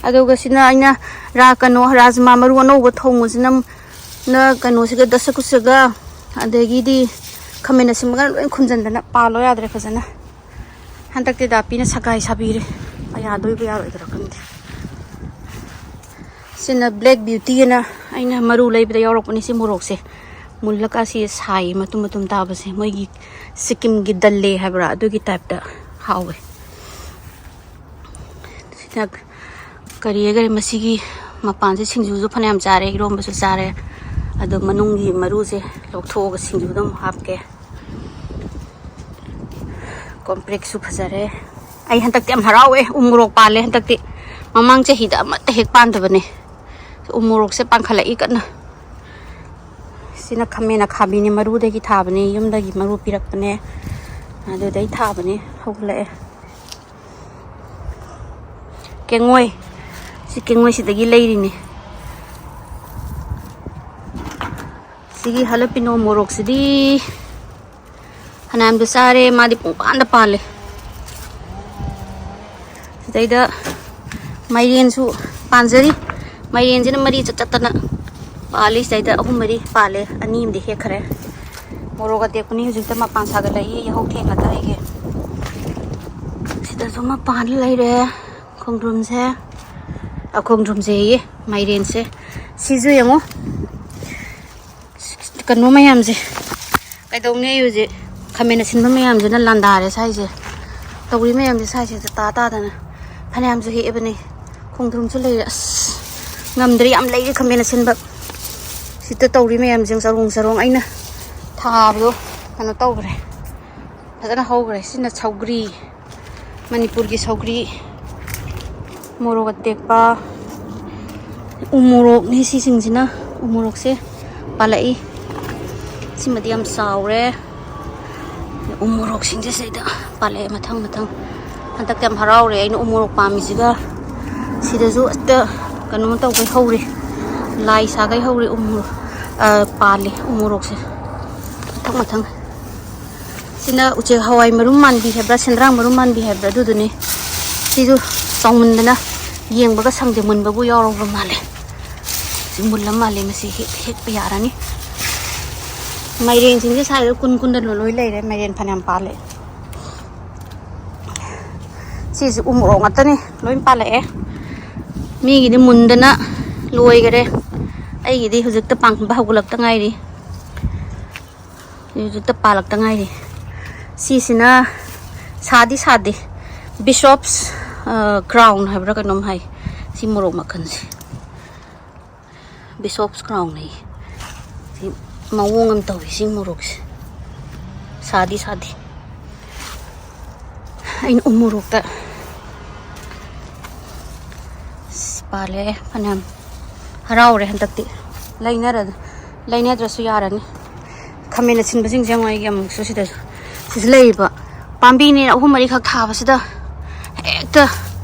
ꯑꯗꯨꯒ ꯁꯤꯅ ꯑꯩꯅ ꯔꯥ-, ꯀꯩꯅꯣ, ꯔꯥꯖꯃꯥ ꯃꯔꯨ ꯑꯅꯧꯕ ꯊꯣꯡꯕꯁꯤꯅ, ꯅ ꯀꯩꯅꯣꯁꯤꯒ, ꯗꯁꯀꯨꯁꯒ, ꯑꯗꯒꯤꯗꯤ ꯈꯥꯃꯦꯟ ꯑꯁꯤꯟꯕꯒ ꯂꯣꯏ ꯈꯨꯝꯖꯤꯟꯗꯅ ꯄꯥꯜꯂꯣ ꯌꯥꯗ꯭ꯔꯦ ꯐꯖꯅ꯫ ꯍꯟꯗꯛꯇꯤ ꯗꯥꯄꯤꯅ ꯁꯒꯥꯏ ꯁꯥꯕꯤꯔꯦ꯫ ꯌꯥꯗꯣꯏꯕ ꯌꯥꯔꯣꯏꯗ꯭ꯔꯥ ꯈꯪꯗꯦ꯫ ꯁꯤꯅ ꯕ꯭ꯂꯦꯛ ꯕ꯭ꯌꯨꯇꯤ ꯑꯅ ꯑꯩꯅ ꯃꯔꯨ ꯂꯩꯕꯗ ꯌꯥꯎꯔꯛꯄꯅꯤ꯫ ꯁꯤ ꯃꯣꯔꯣꯛꯁꯦ ꯃꯨꯜꯂꯀ ꯁꯤ ꯁꯥꯏ ꯃꯇꯨꯝ ꯃꯇꯨꯝ ꯇꯥꯕꯁꯦ, ꯃꯣꯏꯒꯤ ꯁꯤꯛꯀꯤꯝꯒꯤ ꯗꯜꯂꯦ ꯍꯥꯏꯕ꯭ꯔꯥ, ꯑꯗꯨꯒꯤ ꯇꯥꯏꯞꯇ ꯍꯥꯎꯋꯦ꯫ ꯁꯤꯅ ꯀꯔꯤ ꯍꯥꯏꯈꯔꯦ, ꯃꯁꯤꯒꯤ ꯃꯄꯥꯟꯁꯦ ꯁꯤꯡꯖꯨꯁꯨ ꯐꯅꯌꯥꯝ ꯆꯥꯔꯦ, ꯏꯔꯣꯝꯕꯁꯨ ꯆꯥꯔꯦ꯫ ꯑꯗꯣ ꯃꯅꯨꯡꯒꯤ ꯃꯔꯨꯁꯦ ꯂꯧꯊꯣꯛꯑꯒ ꯁꯤꯡꯖꯨꯗ ꯑꯃꯨꯛ ꯍꯥꯞꯀꯦ꯫ ꯀꯣꯝꯄ꯭ꯔꯦꯛꯁꯨ ꯐꯖꯔꯦ꯫ ꯑꯩ ꯍꯟꯗꯛꯇꯤ ꯌꯥꯝ ꯍꯔꯥꯎꯋꯦ, ꯎ ꯃꯣꯔꯣꯛ ꯄꯥꯜꯂꯦ ꯍꯟꯗꯛꯇꯤ꯫ ꯃꯃꯥꯡ ꯆꯍꯤꯗ ꯑꯃꯠꯇ ꯍꯦꯛ ꯄꯥꯟꯗꯕꯅꯦ꯫ ꯎ ꯃꯣꯔꯣꯛꯁꯦ ꯄꯥꯟꯈꯠꯂꯛꯏ ꯀꯟꯅ꯫ ꯁꯤꯅ ꯈꯥꯃꯦꯟ ꯑꯈꯥꯕꯤꯅꯦ, ꯃꯔꯨꯗꯒꯤ ꯊꯥꯕꯅꯦ, ꯌꯨꯝꯗꯒꯤ ꯃꯔꯨ ꯄꯤꯔꯛꯄꯅꯦ, ꯑꯗꯨꯗꯩ ꯊꯥꯕꯅꯦ, ꯍꯧꯒꯠꯂꯛꯑꯦ꯫ ꯀꯦꯡꯉꯣꯏ, ꯁꯤ ꯀꯦꯡꯉꯣꯏꯁꯤꯗꯒꯤ ꯂꯩꯔꯤꯅꯦ꯫ ꯁꯤꯒꯤ ꯍꯂꯄꯤꯅꯣ ꯃꯣꯔꯣꯛꯁꯤꯗꯤ ꯐꯅꯌꯥꯝꯗ ꯆꯥꯔꯦ, ꯃꯥꯗꯤ ꯄꯨꯡꯄꯥꯟꯗ ꯄꯥꯜꯂꯦ꯫ ꯁꯤꯗꯩꯗ ꯃꯥꯏꯔꯦꯟꯁꯨ ꯄꯥꯟꯖꯔꯤ꯫ ꯃꯥꯏꯔꯦꯟꯁꯤꯅ ꯃꯔꯤ ꯆꯠ ꯆꯠꯇꯅ ꯄꯥꯜꯂꯤ꯫ ꯁꯤꯗꯩꯗ ꯑꯍꯨꯝ ꯃꯔꯤ ꯄꯥꯜꯂꯦ, ꯑꯅꯤ ꯑꯃꯗꯤ ꯍꯦꯛꯈ꯭ꯔꯦ꯫ ꯃꯣꯔꯣꯛ ꯑꯇꯦꯛꯄꯅꯤ ꯍꯧꯖꯤꯛꯇ ꯃꯄꯥꯟ ꯁꯥꯒꯠꯂꯛꯏ, ꯌꯥꯍꯧ ꯊꯦꯡꯉꯗ ꯑꯩꯒꯤ꯫ ꯁꯤꯗꯁꯨ ꯑꯃ ꯄꯥꯜꯂ ꯂꯩꯔꯦ꯫ ꯈꯣꯡꯗ꯭ꯔꯨꯝꯁꯦ, ꯑ, ꯈꯣꯡꯗ꯭ꯔꯨꯝꯁꯦ ꯍꯦꯛꯑꯦ, ꯃꯥꯏꯔꯦꯟꯁꯦ꯫ ꯁꯤꯁꯨ ꯌꯦꯡꯉꯣ, ꯀꯩꯅꯣ ꯃꯌꯥꯝꯁꯦ ꯀꯩꯗꯧꯅꯤ? ꯑꯩ ꯍꯧꯖꯤꯛ ꯈꯥꯃꯦꯟ ꯑꯁꯤꯟꯕ ꯃꯌꯥꯝꯁꯤꯅ ꯂꯥꯟꯗꯥꯔꯦ ꯁ꯭ꯋꯥꯏꯁꯦ꯫ ꯇꯧꯔꯤ ꯃꯌꯥꯝꯁꯦ ꯁ꯭ꯋꯥꯏꯁꯤꯗ ꯇꯥ ꯇꯥꯗꯅ ꯐꯅꯌꯥꯝꯁꯨ ꯍꯦꯛꯑꯕꯅꯦ꯫ ꯈꯣꯡꯗ꯭ꯔꯨꯝꯁꯨ ꯂꯩꯔꯦ꯫ ꯑꯁ, ꯉꯝꯗ꯭ꯔꯦ, ꯌꯥꯝ ꯂꯩꯔꯦ ꯈꯥꯃꯦꯟ ꯑꯁꯤꯟꯕ꯫ ꯁꯤꯗ ꯇꯧꯔꯤ ꯃꯌꯥꯝꯁꯦ ꯆꯔꯣꯡ ꯆꯔꯣꯡ ꯑꯩꯅ ꯊꯥꯕꯗꯣ ꯀꯩꯅꯣ ꯇꯧꯈ꯭ꯔꯦ, ꯐꯖꯅ ꯍꯧꯈ꯭ꯔꯦ꯫ ꯁꯤꯅ ꯁꯧꯒ꯭ꯔꯤ, ꯃꯅꯤꯄꯨꯔꯒꯤ ꯁꯧꯒ꯭ꯔꯤ, ꯃꯣꯔꯣꯛ ꯑꯇꯦꯛꯄ, ꯎ ꯃꯣꯔꯣꯛꯅꯤ ꯁꯤꯁꯤꯡꯁꯤꯅ꯫ ꯎ ꯃꯣꯔꯣꯛꯁꯦ ꯄꯥꯜꯂꯛꯏ꯫ ꯁꯤꯃꯗꯤ ꯌꯥꯝ ꯆꯥꯎꯔꯦ꯫ ꯎ ꯃꯣꯔꯣꯛꯁꯤꯡꯁꯦ ꯁꯤꯗ ꯄꯥꯜꯂꯛꯑꯦ ꯃꯊꯪ ꯃꯊꯪ꯫ ꯍꯟꯗꯛꯇꯤ ꯌꯥꯝ ꯍꯔꯥꯎꯔꯦ ꯑꯩꯅ ꯎ ꯃꯣꯔꯣꯛ ꯄꯥꯝꯃꯤꯁꯤꯒ꯫ ꯁꯤꯗꯁꯨ ꯍꯦꯛꯇ ꯀꯩꯅꯣ ꯇꯧꯈꯩ ꯍꯧꯔꯦ꯫ ꯂꯥꯏ ꯁꯥꯈꯩ ꯍꯧꯔꯦ ꯎ ꯃꯣꯔꯣꯛ꯫ ꯑ, ꯄꯥꯜꯂꯦ ꯎ ꯃꯣꯔꯣꯛꯁꯦ ꯃꯊꯪ ꯃꯊꯪ꯫ ꯁꯤꯅ ꯎꯆꯦꯛ ꯍꯋꯥꯏ ꯃꯔꯨꯝ ꯃꯥꯟꯕꯤ ꯍꯥꯏꯕ꯭ꯔꯥ, ꯁꯦꯟꯗ꯭ꯔꯥꯡ ꯃꯔꯨꯝ ꯃꯥꯟꯕꯤ ꯍꯥꯏꯕ꯭ꯔꯥ, ꯑꯗꯨꯗꯨꯅꯤ꯫ ꯁꯤꯁꯨ ꯆꯥꯎꯃꯟꯗꯅ ꯌꯦꯡꯕꯒ ꯁꯪꯗꯦ, ꯃꯨꯟꯕꯕꯨ ꯌꯥꯎꯔꯕ ꯃꯥꯜꯂꯦ꯫ ꯁꯤ ꯃꯨꯜꯂ ꯃꯥꯜꯂꯦ, ꯃꯁꯤ ꯍꯦꯛ-, ꯍꯦꯛꯄ ꯌꯥꯔꯅꯤ꯫ ꯃꯥꯏꯔꯦꯟꯁꯤꯡꯁꯦ ꯁ꯭ꯋꯥꯏꯗ ꯀꯨꯟ ꯀꯨꯟꯗ ꯂꯣꯏ ꯂꯩꯔꯦ, ꯃꯥꯏꯔꯦꯟ ꯐꯅꯌꯥꯝ ꯄꯥꯜꯂꯦ꯫ ꯁꯤꯁꯦ ꯎ ꯃꯣꯔꯣꯛ ꯉꯥꯛꯇꯅꯤ, ꯂꯣꯏ ꯄꯥꯜꯂꯛꯑꯦ꯫ ꯃꯤꯒꯤꯗꯤ ꯃꯨꯟꯗꯅ ꯂꯣꯏꯈꯔꯦ, ꯑꯩꯒꯤꯗꯤ ꯍꯧꯖꯤꯛꯇ ꯄꯥꯟꯕ ꯍꯧꯒꯠꯂꯛꯇ ꯉꯥꯏꯔꯤ꯫ ꯍꯧꯖꯤꯛꯇ ꯄꯥꯜꯂꯛꯇ ꯉꯥꯏꯔꯤ꯫ ꯁꯤꯁꯤꯅ ꯁꯥꯗꯤ ꯁꯥꯗꯦ, ꯕꯤꯁꯣꯞꯁ, ꯑ, ꯀ꯭ꯔꯥꯎꯟ ꯍꯥꯏꯕ꯭ꯔꯥ ꯀꯩꯅꯣꯝ ꯍꯥꯏ ꯁꯤ ꯃꯣꯔꯣꯛ ꯃꯈꯜꯁꯦ꯫ ꯕꯤꯁꯣꯞꯁ ꯀ꯭ꯔꯥꯎꯟ ꯍꯥꯏꯌꯦ꯫ ꯁꯤ ꯃꯑꯣꯡ ꯑꯃ ꯇꯧꯏ ꯁꯤ ꯃꯣꯔꯣꯛꯁꯦ꯫ ꯁꯥꯗꯤ ꯁꯥꯗꯦ꯫ ꯑꯩꯅ ꯎ ꯃꯣꯔꯣꯛꯇ ꯑꯁ, ꯄꯥꯜꯂꯦ ꯐꯅꯌꯥꯝ꯫ ꯍꯔꯥꯎꯔꯦ ꯍꯟꯗꯛꯇꯤ꯫ ꯂꯩꯅꯔ-, ꯂꯩꯅꯗ꯭ꯔꯁꯨ ꯌꯥꯔꯅꯤ꯫ ꯈꯥꯃꯦꯟ ꯑꯁꯤꯟꯕꯁꯤꯡꯁꯦ ꯌꯦꯡꯉꯣ, ꯑꯩꯒꯤ ꯑꯃꯨꯛꯁꯨ ꯁꯤꯗꯁꯨ꯫ ꯁꯤꯁꯨ ꯂꯩꯔꯤꯕ ꯄꯥꯝꯕꯤꯅꯦ ꯑꯍꯨꯝ ꯃꯔꯤꯈꯛ ꯊꯥꯕꯁꯤꯗ ꯍꯦꯛꯇ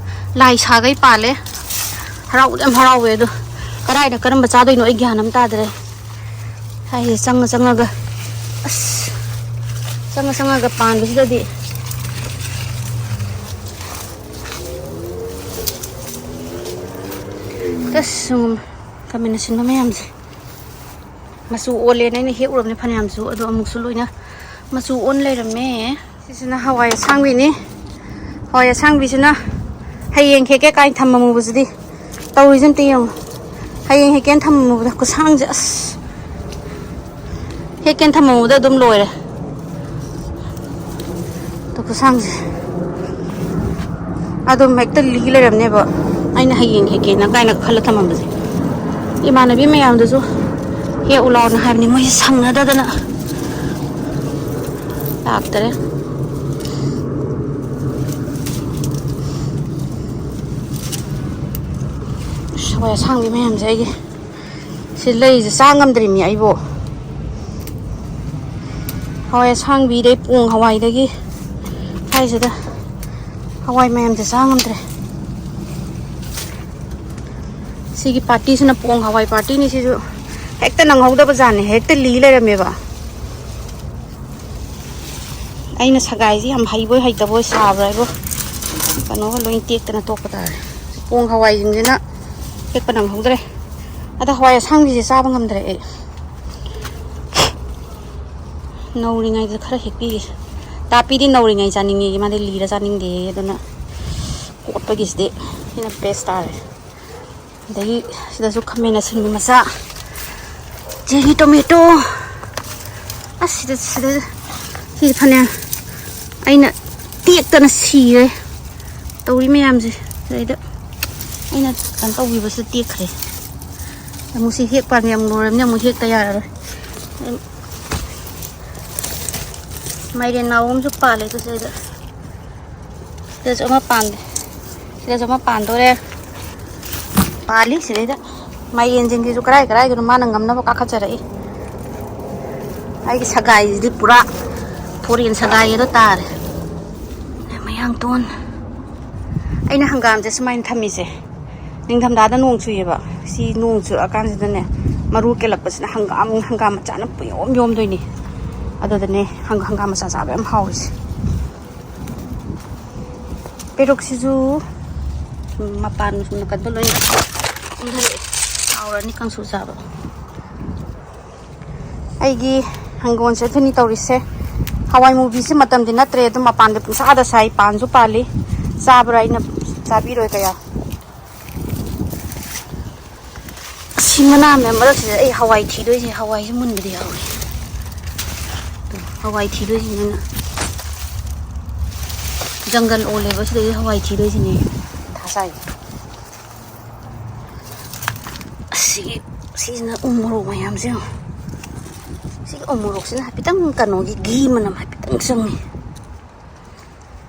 ꯂꯥꯏ ꯁꯥꯒꯩ ꯄꯥꯜꯂꯦ꯫ ꯍꯔꯥꯎꯕꯗꯤ ꯌꯥꯝ ꯍꯔꯥꯎꯋꯦ ꯑꯗꯣ, ꯀꯗꯥꯏꯗ ꯀꯔꯝꯕ ꯆꯥꯗꯣꯏꯅꯣ ꯑꯩ ꯒ꯭ꯌꯥꯟ ꯑꯃ ꯇꯥꯗ꯭ꯔꯦ꯫ ꯍꯥꯏꯁꯦ ꯆꯪꯉ ꯆꯪꯉꯒ, ꯑꯁ, ꯆꯪꯉ ꯆꯪꯉꯒ ꯄꯥꯟꯕꯁꯤꯗꯗꯤ꯫ ꯑꯁ, ꯁꯨꯝ ꯈꯥꯃꯦꯟ ꯑꯁꯤꯟꯕ ꯃꯌꯥꯝꯁꯦ꯫ ꯃꯆꯨ ꯑꯣꯜꯂꯦꯅ ꯑꯩꯅ ꯍꯦꯛꯎꯔꯕꯅꯤ ꯐꯅꯌꯥꯝꯁꯨ, ꯑꯗꯣ ꯑꯃꯨꯛꯁꯨ ꯂꯣꯏꯅ ꯃꯆꯨ ꯑꯣꯟ ꯂꯩꯔꯝꯃꯦ꯫ ꯁꯤꯁꯤꯅ ꯍꯋꯥꯏ ꯑꯁꯥꯡꯕꯤꯅꯤ꯫ ꯍꯋꯥꯏ ꯑꯁꯥꯡꯕꯤꯁꯤꯅ ꯍꯌꯦꯡ ꯍꯦꯛꯀꯦ ꯀꯥꯏꯅ ꯊꯝꯃꯝꯃꯨꯕꯁꯤꯗꯤ꯫ ꯇꯧꯔꯤꯁꯦ ꯑꯝꯇ ꯌꯦꯡꯉꯨ꯫ ꯍꯌꯦꯡ ꯍꯦꯛꯀꯦꯅ ꯊꯝꯃꯝꯃꯨꯕꯗ ꯈꯨꯁꯥꯡꯁꯦ, ꯑꯁ! ꯍꯦꯛꯀꯦꯅ ꯊꯝꯃꯝꯃꯨꯕꯗ ꯑꯗꯨꯝ ꯂꯣꯏꯔꯦ꯫ ꯑꯗꯣ ꯈꯨꯁꯥꯡꯁꯦ ꯑꯗꯨꯝ ꯍꯦꯛꯇ ꯂꯤ ꯂꯩꯔꯝꯅꯦꯕ꯫ ꯑꯩꯅ ꯍꯌꯦꯡ ꯍꯦꯛꯀꯦꯅ ꯀꯥꯏꯅ ꯈꯜꯂ ꯊꯝꯃꯝꯕꯁꯦ꯫ ꯏꯃꯥꯟꯅꯕꯤ ꯃꯌꯥꯝꯗꯨꯁꯨ ꯍꯦꯛꯎ ꯂꯥꯎꯅ ꯍꯥꯏꯕꯅꯤ, ꯃꯣꯏꯁꯦ ꯁꯪꯅꯗꯗꯅ ꯂꯥꯛꯇꯔꯦ꯫ ꯍꯋꯥꯏ ꯑꯁꯥꯡꯕꯤ ꯃꯌꯥꯝꯁꯦ ꯑꯩꯒꯤ ꯁꯤ ꯂꯩꯁꯦ ꯆꯥ ꯉꯝꯗ꯭ꯔꯤꯃꯤ ꯑꯩꯕꯨ꯫ ꯍꯋꯥꯏ ꯑꯁꯥꯡꯕꯤꯗꯩ ꯄꯣꯡ ꯍꯋꯥꯏꯗꯒꯤ ꯍꯥꯏꯁꯤꯗ ꯍꯋꯥꯏ ꯃꯌꯥꯝꯁꯦ ꯆꯥ ꯉꯝꯗ꯭ꯔꯦ꯫ ꯁꯤꯒꯤ ꯄꯥꯔꯇꯤꯁꯤꯅ ꯄꯣꯡ ꯍꯋꯥꯏ ꯄꯥꯔꯇꯤꯅꯤ꯫ ꯁꯤꯁꯨ ꯍꯦꯛꯇ ꯅꯪꯍꯧꯗꯕ ꯖꯥꯠꯅꯤ, ꯍꯦꯛꯇ ꯂꯤ ꯂꯩꯔꯝꯃꯦꯕ꯫ ꯑꯩꯅ ꯁꯒꯥꯏꯁꯤ ꯌꯥꯝ ꯍꯩꯕꯣꯏ ꯍꯩꯇꯕꯣꯏ ꯁꯥꯕ꯭ꯔꯥ ꯍꯥꯏꯕꯨ, ꯀꯩꯅꯣꯒ ꯂꯣꯏ ꯇꯦꯛꯇꯅ ꯇꯣꯛꯄ ꯇꯥꯔꯦ꯫ ꯄꯣꯡ ꯍꯋꯥꯏꯁꯤꯡꯁꯤꯅ ꯍꯦꯛꯄ ꯅꯪꯍꯧꯗ꯭ꯔꯦ꯫ ꯑꯗ ꯍꯋꯥꯏ ꯑꯁꯥꯡꯕꯤꯁꯦ ꯆꯥꯕ ꯉꯝꯗ꯭ꯔꯦ ꯑꯩ꯫ ꯅꯧꯔꯤꯉꯩꯗ ꯈꯔ ꯍꯦꯛꯄꯤꯒꯦ꯫ ꯇꯥꯄꯤꯗꯤ ꯅꯧꯔꯤꯉꯩ ꯆꯥꯅꯤꯡꯉꯦ, ꯃꯥꯗꯤ ꯂꯤꯔ ꯆꯥꯅꯤꯡꯗꯦ꯫ ꯑꯗꯨꯅ ꯀꯣꯠꯄꯒꯤꯁꯤꯗꯤ ꯁꯤꯅ ꯕꯦꯁ ꯇꯥꯔꯦ꯫ ꯑꯗꯒꯤ ꯁꯤꯗꯁꯨ ꯈꯥꯃꯦꯟ ꯑꯁꯤꯟꯕꯤ ꯃꯆꯥ, ꯆꯦꯔꯤ ꯇꯣꯃꯦꯇꯣ꯫ ꯑꯁ, ꯁꯤꯗ, ꯁꯤꯗ, ꯁꯤꯗꯤ ꯐꯅꯌꯥꯝ ꯑꯩꯅ ꯇꯦꯛꯇꯅ ꯁꯤꯔꯦ꯫ ꯇꯧꯔꯤ ꯃꯌꯥꯝꯁꯦ꯫ ꯑꯗꯩꯗ ꯑꯩꯅ ꯀꯩꯅꯣ ꯇꯧꯕꯤꯕꯁꯤꯗ ꯇꯦꯛꯈ꯭ꯔꯦ꯫ ꯑꯃꯨꯛ ꯁꯤ ꯍꯦꯛ ꯄꯥꯝꯃꯤ, ꯑꯃꯨꯛ ꯂꯣꯏꯔꯝꯅꯤ, ꯑꯃꯨꯛ ꯍꯦꯛꯇ ꯌꯥꯔꯔꯣꯏ꯫ ꯃꯥꯏꯔꯦꯟ ꯅꯥꯎ ꯑꯃꯁꯨ ꯄꯥꯜꯂꯦ ꯑꯗꯨ ꯁꯤꯗ꯫ ꯁꯤꯗꯁꯨ ꯑꯃ ꯄꯥꯟꯗꯦ꯫ ꯁꯤꯗꯁꯨ ꯑꯃ ꯄꯥꯟꯗꯣꯔꯦ꯫ ꯄꯥꯜꯂꯤ ꯁꯤꯗꯩꯗ꯫ ꯃꯥꯏꯔꯦꯟꯁꯤꯡꯁꯤꯁꯨ ꯀꯔꯥꯏ ꯀꯔꯥꯏꯗꯅꯣ ꯃꯥꯅ ꯉꯝꯅꯕ ꯀꯥꯈꯠꯆꯔꯛꯏ꯫ ꯑꯩꯒꯤ ꯁꯒꯥꯏꯁꯤꯗꯤ ꯄꯨꯔꯥ ꯐꯣꯔꯦꯟ ꯁꯒꯥꯏ ꯑꯗꯣ ꯇꯥꯔꯦ꯫ ꯃꯌꯥꯡꯇꯣꯟ꯫ ꯑꯩꯅ ꯍꯪꯒꯥꯝꯁꯦ ꯁꯨꯃꯥꯏꯅ ꯊꯝꯃꯤꯁꯦ, ꯅꯤꯡꯊꯝꯊꯥꯗ ꯅꯣꯡ ꯆꯨꯏꯌꯦꯕ꯫ ꯁꯤ ꯅꯣꯡ ꯆꯨꯔꯛꯑꯀꯥꯟꯁꯤꯗꯅꯦ, ꯃꯔꯨ ꯀꯦꯜꯂꯛꯄꯁꯤꯅ ꯍꯪꯒꯥꯝ, ꯍꯪꯒꯥꯝ ꯃꯆꯥꯅ ꯄꯨꯡꯌꯣꯝ ꯌꯣꯝꯗꯣꯏꯅꯤ꯫ ꯑꯗꯨꯗꯅꯦ ꯍꯪ-, ꯍꯪꯒꯥꯝ ꯃꯆꯥ ꯆꯥꯕ ꯌꯥꯝ ꯍꯥꯎꯔꯤꯁꯦ꯫ ꯄꯦꯔꯨꯛꯁꯤꯁꯨ ꯃꯄꯥꯟ ꯁꯨꯝ ꯅꯥꯀꯟꯗ ꯂꯣꯏꯅ ꯆꯣꯡꯊꯔꯛꯑꯦ꯫ ꯍꯥꯎꯔꯅꯤ ꯀꯥꯡꯁꯨ ꯆꯥꯕ꯫ ꯑꯩꯒꯤ ꯍꯪꯒꯣꯜꯁꯦ ꯑꯗꯨꯅꯤ ꯇꯧꯔꯤꯁꯦ꯫ ꯍꯋꯥꯏ ꯃꯨꯕꯤꯁꯦ ꯃꯇꯝꯗꯤ ꯅꯠꯇ꯭ꯔꯦ, ꯑꯗꯨꯝ ꯃꯄꯥꯟꯗ ꯄꯨꯡꯁꯥꯗ ꯁꯥꯏ, ꯄꯥꯟꯁꯨ ꯄꯥꯜꯂꯤ꯫ ꯆꯥꯕ꯭ꯔꯥ? ꯑꯩꯅ ꯆꯥꯕꯤꯔꯣꯏ ꯀꯌꯥ꯫ ꯑꯁꯤ ꯃꯅꯥ ꯃꯌꯥꯝ ꯃꯔꯛꯁꯤꯗ ꯑꯩ ꯍꯋꯥꯏ ꯊꯤꯗꯣꯏꯁꯦ, ꯍꯋꯥꯏꯁꯦ ꯃꯨꯟꯕꯗꯤ ꯌꯥꯎꯔꯦ꯫ ꯍꯋꯥꯏ ꯊꯤꯗꯣꯏꯁꯤꯅ ꯖꯪꯒꯜ ꯑꯣꯜꯂꯦꯕ, ꯁꯤꯗꯩꯁꯤꯗ ꯍꯋꯥꯏ ꯊꯤꯗꯣꯏꯁꯤꯅꯦ꯫ ꯃꯊꯥ ꯁꯥꯏ꯫ ꯑꯁꯤꯒꯤ, ꯁꯤꯁꯤꯅ ꯎ ꯃꯣꯔꯣꯛ ꯃꯌꯥꯝꯁꯦ ꯌꯦꯡꯉꯣ꯫ ꯁꯤꯒꯤ ꯎ ꯃꯣꯔꯣꯛꯁꯤꯅ ꯍꯥꯏꯐꯦꯠꯇꯪ ꯀꯩꯅꯣꯒꯤ ꯘꯤ ꯃꯅꯝ ꯍꯥꯏꯐꯦꯠꯇꯪ ꯆꯪꯉꯤ꯫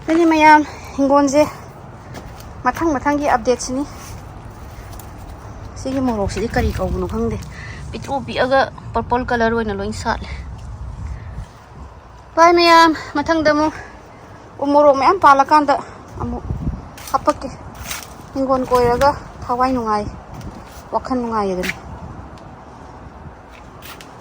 ꯑꯗꯨꯅꯤ ꯃꯌꯥꯝ, ꯍꯤꯡꯒꯣꯜꯁꯦ ꯃꯊꯪ ꯃꯊꯪꯒꯤ updateꯁꯤꯅꯤ꯫ ꯁꯤꯒꯤ ꯃꯣꯔꯣꯛꯁꯤꯗꯤ ꯀꯔꯤ ꯀꯧꯕꯅꯣ ꯈꯪꯗꯦ꯫ ꯄꯤꯛꯇ꯭ꯔꯨ ꯄꯤꯛꯑꯒ purple colour ꯑꯣꯏꯅ ꯂꯣꯏ ꯁꯥꯠꯂꯦ꯫ ꯚꯥꯏ ꯃꯌꯥꯝ, ꯃꯊꯪꯗ ꯑꯃꯨꯛ ꯎ ꯃꯣꯔꯣꯛ ꯃꯌꯥꯝ ꯄꯥꯜꯂꯀꯥꯟꯗ ꯑꯃꯨꯛ ꯍꯥꯞꯄꯛꯀꯦ꯫ ꯍꯤꯡꯒꯣꯜ ꯀꯣꯏꯔꯒ ꯊꯋꯥꯏ ꯅꯨꯡꯉꯥꯏ, ꯋꯥꯈꯜ ꯅꯨꯡꯉꯥꯏ ꯑꯗꯨꯅꯤ꯫